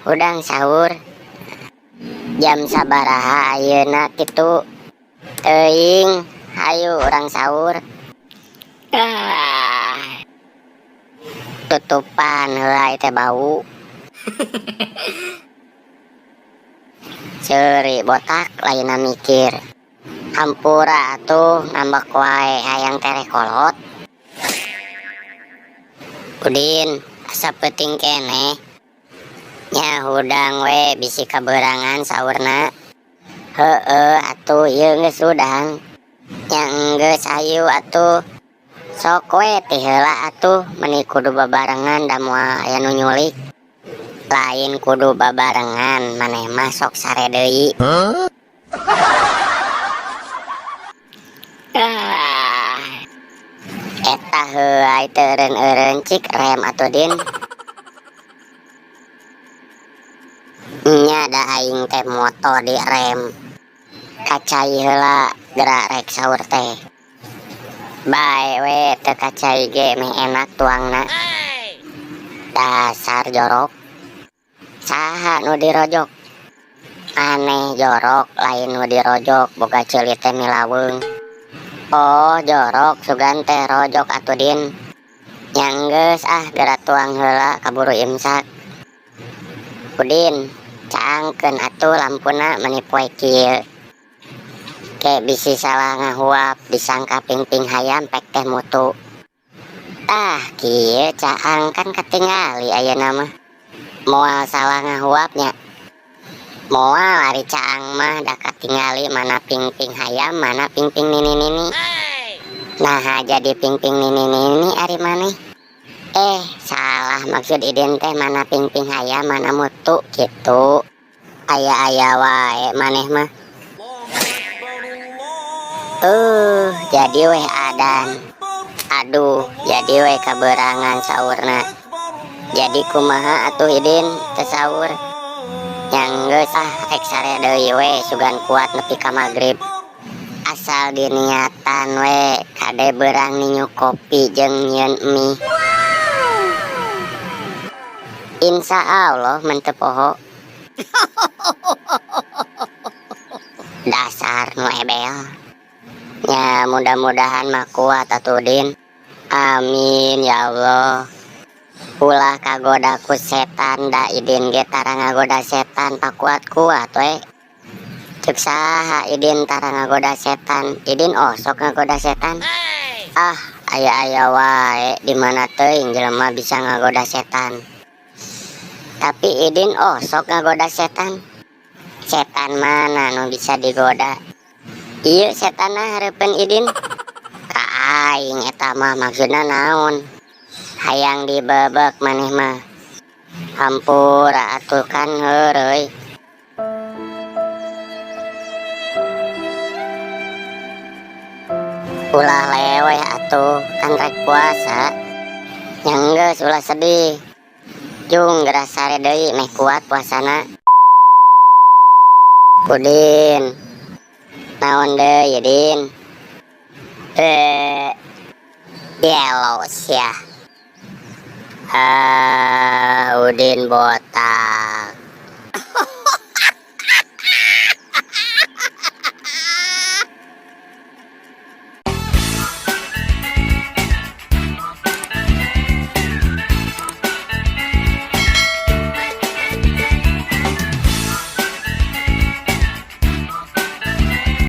Hudang sahur. Jam sabaraha ayeuna kitu? Teuing, hayu urang sahur. Ah. Tutupan heula teh bau. Seuri botak lainna mikir. Hampura atuh ngambek wae hayang tereh kolot. Udin, asa peuting keneh. Nya hudang we bisi kabeurangan saurna. Heueuh atuh ieu geus hudang. Nya enggeus hayu atuh. Sok we ti heula atuh meuni kudu babarengan da moal aya nu nyulik. Lain kudu babarengan maneh mah sok sare deui. Ah. Eta heuay teu eureun-eureun cik rem atuh Din. Nya da aing teh moto di rem. Kacai heula geura rek sahur teh. Bae we teu kacai ge meh enak tuangna. Dasar jorok. Saha nu dirojok? Aneh jorok lain nu dirojok boga ceuli teh milaweung. Oh jorok sugan teh rojok atuh Din. Nya geus ah geura tuang heula kaburu imsak. Udin, caangkeun atuh lampuna meuni poe kieu. Ke bisi salah ngahuap disangka pingping hayam pek teh mutu. Tah kieu caang kan katingali ayeuna mah. Moal salah ngahuapnya. Moal ari caang mah da katingali mana pingping hayam mana pingping nini-nini. Naha jadi pingping nini-nini ari maneh? Salah maksud Idin teh mana pingping hayam mana mutu kitu. Aya-aya wae maneh mah. Jadi weh adan. Aduh, jadi weh kabeurangan saurna. Jadi kumaha atuh Idin teu sahur? Nya geus ah rek sare deui we sugan kuat nepi ka magrib. Asal diniatan we kade beurang ninyu kopi jeung nyieun mie. Insya Allah men teu poho. Dasar nu ebel. Nya mudah-mudahan mah kuat atuh Din. Amin ya Allah. Ulah kagoda ku setan da Idin ge tara ngagoda setan pakuat-kuat we. Ceuk saha Idin tara ngagoda setan, Idin osok ngagoda setan. Ah, aya-aya wae di mana teuing jelema bisa ngagoda setan. Tapi Idin osok ngagoda setan. Setan mana nu bisa digoda? Ieu setanna hareupeun Idin. Ka aing eta mah maksudna naon? Hayang dibebek maneh mah. Hampura atuh kan heureuy. Ulah leweh atuh kan rek puasa. Nya geus ulah sedih. Jung geura sare deui meh kuat puasana. Udin. Naon deui Din? Gelo sia. Ah, Udin botak.